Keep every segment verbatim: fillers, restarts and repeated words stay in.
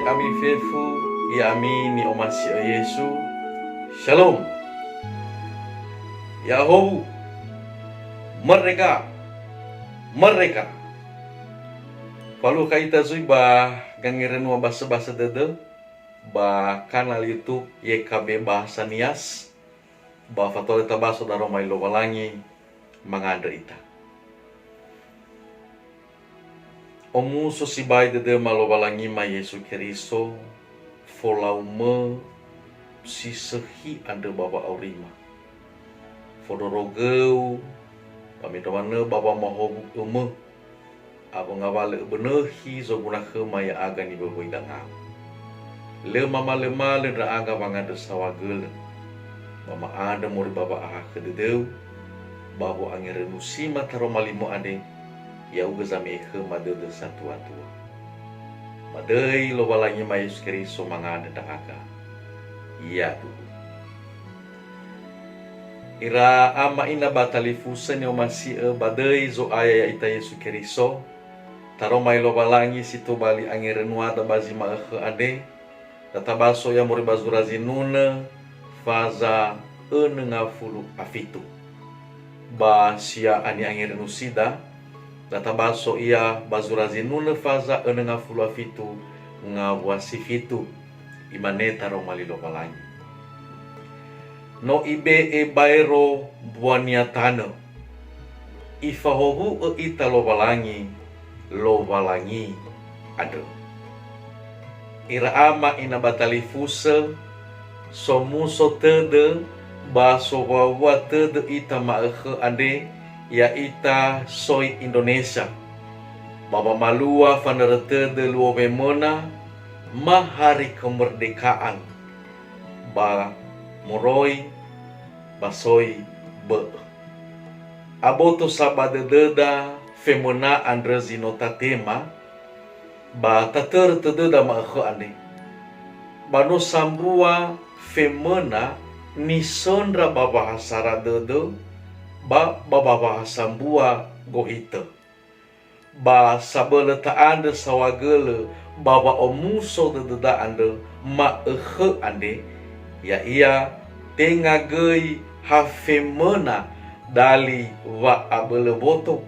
Ami fefu, ya'ami ni'omasi'ö Yesu. Shalom. Ya'ahowu. Merdeka. Merdeka. Falukha ita zui ba gangerenua basöbasö dödö ba kanal YouTube Y K B Bahasa Nias. Ba fatole tabaso daroma li Lowalangi, mangandrö ita. Omuso sibai dödöma Lowalangima Yesu Keriso, folaumö si sökhi andrö ba wa'aurima. Fondrorogöu, ba me manö ba wamahowu'ömö, awö ngawalö öbönökhi zoguna khöma ya'aga niwöwöi dangau. Lö mamalömalö ndra'aga wangandrö saohagölö, ba ma'andrö moroi ba wa'ahakhö dödöu, ba wo'angerönusima taroma limö andre, ya'ugö zame'e khöma dödö satuatua. Ba döi Lowalangima Yesu Keriso mangandrö ndra'aga. Yaduhu. Ira ama ina ba talifusö ni'omasi'ö ba döi Zo'aya ya'ita Yesu Keriso, taroma li Lowalangi si tobali angerönuada ba zi ma'ökhö andre, da tabaso ia moroi ba zura zinunö faza önö ngafulu a fitu. Ba sia ani angerönusida, da tabaso ia ba zura zinunö faza önö ngafulu a fitu ngawua si fitu. Imane taroma li Lowalangi. No ibe'e baero mbuania tanö. Ifahowu'ö ita Lowalangi, Lowalangi andrö. Ira ama ina ba talifusö, somuso tödö ba sowuawua tödö ita ma'ökhö andre, ya'ita soi Indonesia. Ba wamalua fanörö tödö luo wemöna, ma hari kemerdekaan, ba moroi ba soi bö'ö. Aboto sa ba dödöda femöna andrö zi no tatema, ba tatörö tödöda ma'ökhö andre. Ba no sambua femöna nisöndra ba wahasara dödö, ba, ba, ba wahasambua gohitö. Ba sabölö ta'andrö saohagölö ba wa'omuso dödöda andrö ma'ökhö andre, ya'ia tenga göi ha femöna dali wa'abölö boto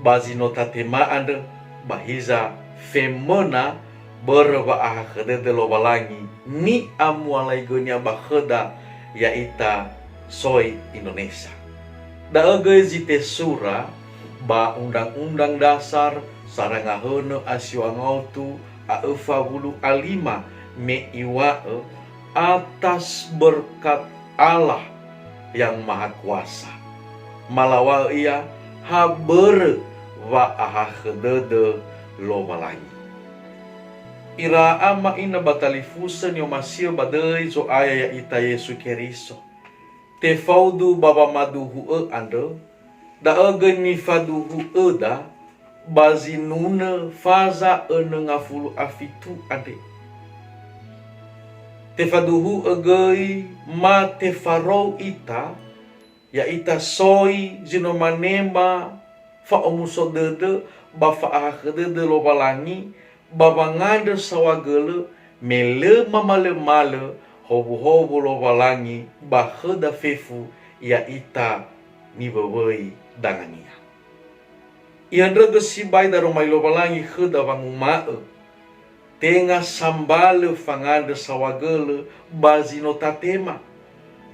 ba zi no tatema andrö, ba hiza femöna börö wa'ahakhö dödö Lowalangi ni'amualaigönia ba khöda ya'ita soi Indonesia. Da'ö göi zi tesura ba Undang-Undang Dasar sarangahönö a siwa ngaotu a öfa wulu a lima me iŵa'ö, "Atas berkat Allah yang Maha Kuasa." Malaŵa'ö ia ha börö wa'ahakhö dödö Lowalangi. Ira ama ina ba talifusö ni'omasi'ö ba döi Zo'aya ya'ita Yesu Keriso. Tefaudu ba wamaduhu'ö andrö, da'ö göi nifaduhu'öda ba zinunö faza önö ngafulu a fitu andre. Tefaduhu'ö göi ma tefarou ita, ya'ita soi zi no manema fa'omuso dödö ba fa'ahakhö dödö Lowalangi ba wangandrö saohagölö, me lö mamalömalö howuhowu Lowalangi ba khöda fefu ya'ita niwöwöi dangania. I'andrögö sibai daroma li Lowalangi khöda wanguma'ö, tenga sambalö fangandrö saohagölö ba zi no tatema.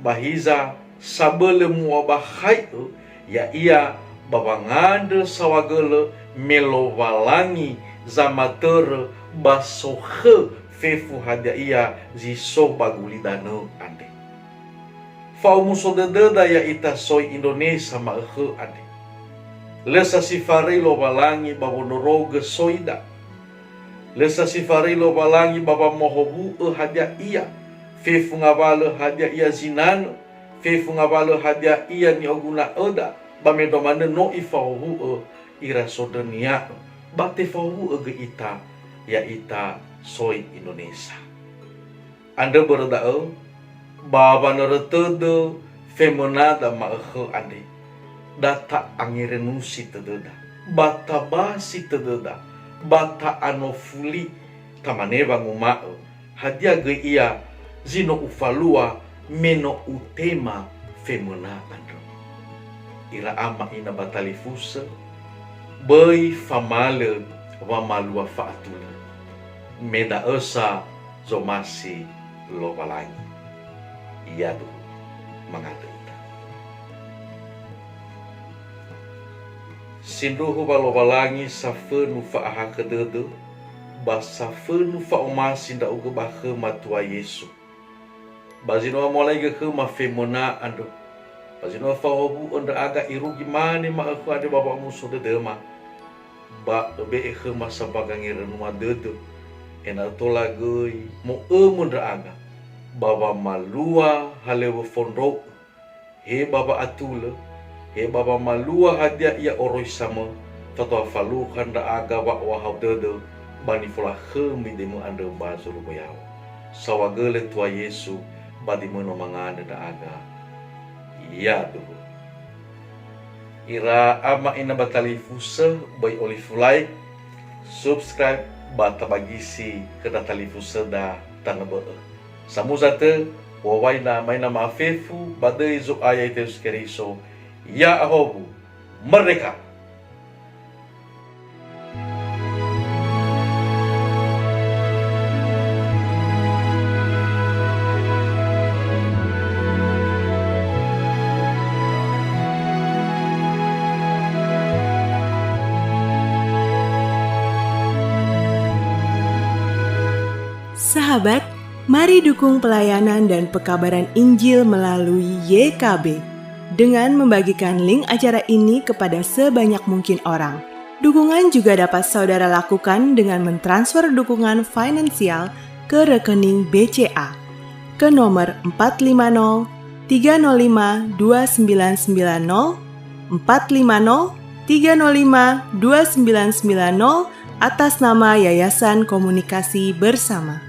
Ba hiza, sabölö mu'obakhai'ö, ya'ia ba wangandrö saohagölö me Lowalangi zamatörö ba sokhö fefu hadia ia zi so ba gulidanö andre. Fa'omuso dödöda ya'ita soi Indonesia ma'ökhö andre. Lö sa sifaröi Lowalangi ba wondrorogö soida. Lö sa sifaröi Lowalangi ba wamohowu'ö hadia ia, fefu ngawalö hadia ia zinanö, fefu ngawalö hadia ia ni'oguna'öda, ba mendrua manö no Ifahowu'ö ira sondrönia'ö, ba tefahowu'ö göi ita, ya'ita soi Indonesia. Andrö börö da'ö, ba wanörö tödö femönada ma'ökhö andre, da ta'angerönusi tödöda, ba tabasi tödöda, ba ta'anofuli, Tamane wanguma'ö, hadia göi ia zi no ufalua me no utema femöna andrö? Ira ama ina ba talifusö, böi famalö wamalua fa'atulö. Me da'ö sa zomasi Lowalangi. Yaduhu, mangandrö ita. Sindruhu wa Lowalangi safönu fa'ahakhö dödö, ba safönu fa'omasi ndra'ugö ba khöma Tua Yesu. Ba zi no amolaigö khöma femöna andrö, ba zi no fahowu'ö ndra'aga irugi mane ma'ökhö andre ba wa'omuso dödöma, ba öbe'e khöma sambanga ngerönua dödö, ena'ö tola göi mo'ömö ndra'aga ba wamalua halöŵö fondrou'ö, he ba wa'atulö, he ba wamalua hadia ia oroisamö, fatua falukha ndra'aga wa'ohahau dödö ba nifolakhömi döimö andrö ba zorugo yaŵa. Saohagölö Tua Yesu, ba döimö no mangandrö ndra'aga. Yaduhu. Ira ama ina ba talifusö, böi olifu like, subscribe, ba tabagisi khö ndra talifusöda tanö bö'ö. Samuza tö, uŵa'ö na mai na ma'afefu ba döi Zo'aya ita Yesu Keriso, ya'ahowu, merdeka! Sahabat, mari dukung pelayanan dan pekabaran Injil melalui Y K B dengan membagikan link acara ini kepada sebanyak mungkin orang. Dukungan juga dapat saudara lakukan dengan mentransfer dukungan finansial ke rekening B C A ke nomor empat lima nol tiga nol lima dua sembilan sembilan nol, empat lima nol tiga nol lima dua sembilan sembilan nol, atas nama Yayasan Komunikasi Bersama.